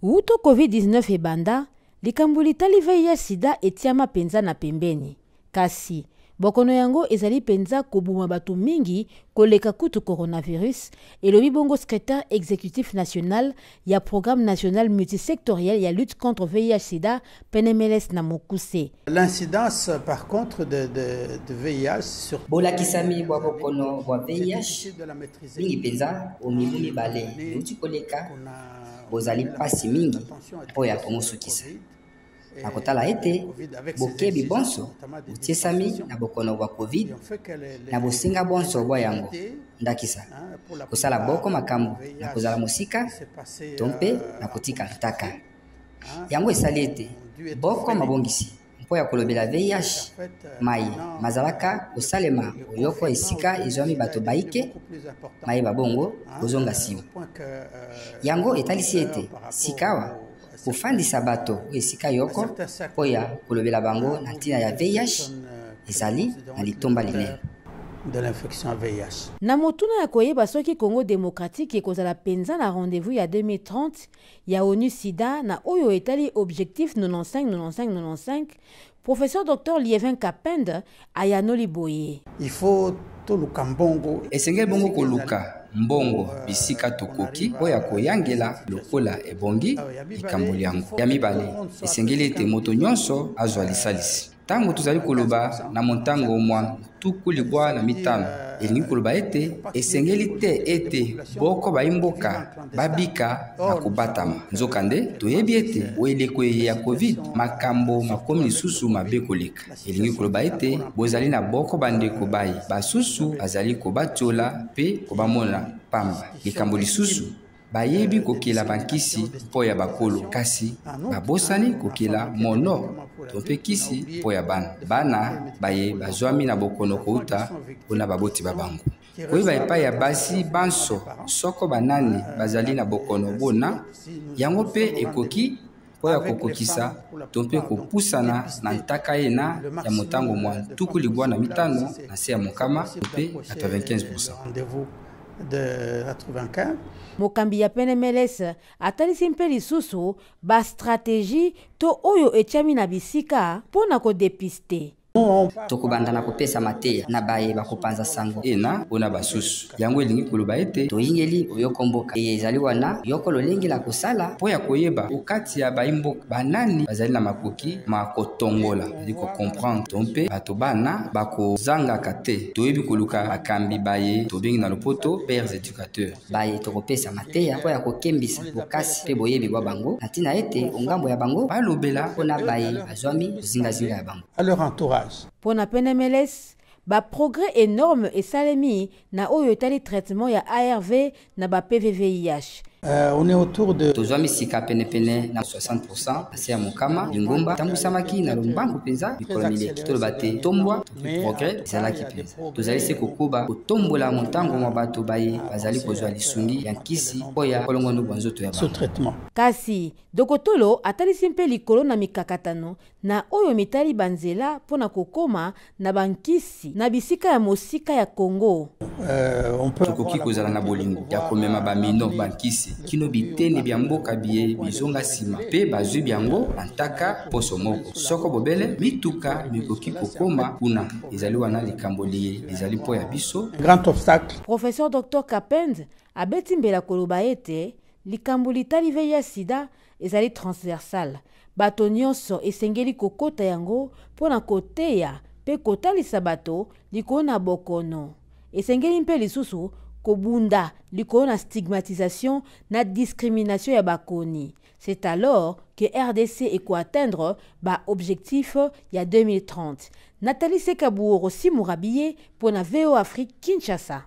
Wuto Covid-19 ebanda, likambo litali VIH-Sida etiama mpenza na pembeni. Kasi, bokono yango ezali mpenza koboma bato mingi koleka kutu coronavirus, elobi bongo secretaire executif national ya Programme national multisectoriel ya lutte contre VIH-Sida, PNMLS na mokuse. L'incidence par contre de VIH sur Bolakisami bwa bokono bwa VIH mingi mpenza o mibu mibale miuti koleka bozali mpasi mingi mpo ya komosukisa. Na kotala ete bokebi bonso botiesami na bokono bwa COVID na bosenga bonso bwa yango, ndakisa kosala boko makambo na kozala mosika to mpe na kotika ntaka. Yango esali ete boko mabongisi mpo ya kolobela VIH maye mazalaka kosalema oyoko esika ezwami bato baike mayeba bongo kozonga nsima. Yango etalisi ete sikawa kofandisa bato o esika yoko mpo ya kolobela bango na ntina ya VIH ezali na litomba linene. de l'infection VIH. Na motuna ya koyeba soki Congo démocratique ekozala mpenza na rendez-vous ya 2030 ya ONU Sida na oyo etali objectif 95 95 95, professeur Dr Lievin Kapend ayanoli boye. Il faut toluka mbongo. Esengeli bongo koluka mbongo bisika tokoki mpo ya koyangela lokola ebongi likambo lyango. Ya mibale, esengeli ete moto nyonso azwa lisalisi. Ntango tozali koloba na motango mwa 95, elingi koloba ete esengeli te ete boko bayimboka babika na kobatama. Nzokande toyebi ete o eleko eye ya COVID makambo makomi lisusu mabe koleka. Elingi koloba ete bozali na boko bandeko baye basusu bazali kobatiola mpe kobamona pamba. Likambo lisusu, bayebi kokela bankisi mpo ya bakolo, kasi babosani kokela mono to mpe kisi mpo ya bana. Bana baye bazwami na bokono kouta mpona baboti ba bango. Koyeba epai ya basi banso soko banani bazali na bokono bona, yango mpe ekoki mpo ya kokokisa to mpe kopusana na ntaka ena ya motango mwa 95 na se ya mokama to mpe 95%. De 95. Mokambi ya PNMLS atalisi mpe lisusu ba stratégie to oyo etiami na bisika mpo na kodepiste. Tokobanda na kopesa mateya na baye bakopanza sango ena mpona basusu. Yango elingi koloba ete toyingeli oyoko mboka eye ezali wana yoko lolenge la kosala mpo ya koyeba okati ya bayimboka banani bazali na makoki ma kotongola, ezali kocomprendre to mpe bato bana bakozangaka te. Toyebi koluka bakambi baye tobengi na lopoto pères éducateurs. Baye tokopesa mateya mpo ya kokembisa bokasi mpe boyebi bwa bango na ntina ete ongambo ya bango balobela mpona baye bazwami zingazinga ya bango. À leur entourage. Mpona PNMLS, ba progrès énorme esalemi na oyo etali traitement ya ARV na ba PVVIH. On est autour de tozwami sika penepene na 60% na se ya mokama lingomba tambusamaki na lombangu mpenza mikolo mileki. Toloba te tombwa to progrès ezalaki mpenza. Tozali se kokoba kotombola motango mwa bato baye bazali kozwa lisungi ya nkisi mpo ya kolongono bwa nzoto ya bango. Sous traitement. Kasi Dokotolo atalisi mpe likolo na mikakatano na oyo mitali banzela mpo na kokoma na bankisi na bisika ya mosika ya Congo. On peut tokoki kozala na bolingo ya komema bamino bankisi kino biteni bya mboka biye bizonga nsima mpe bazwi byango na ntaka poso moko. Soko bobele mituka mikoki kokoma kuna, ezali wana likambo liye lizali mpo ya biso. Grand obstacle. Professeur Dr Kapend abeti mbela koloba ete likambo litali VIH sida ezali transversal. Bato nyonso esengeli kokota yango mpo na koteya mpe kotalisa bato likolo na bokono. Esengeli mpe lisusu kobunda likolo na stigmatisation na discrimination ya bakoni. C'est alors que RDC eko atteindre ba objectif ya 2030. Nathalie Sekabuoro Simurabiye pour na VO Afrique Kinshasa.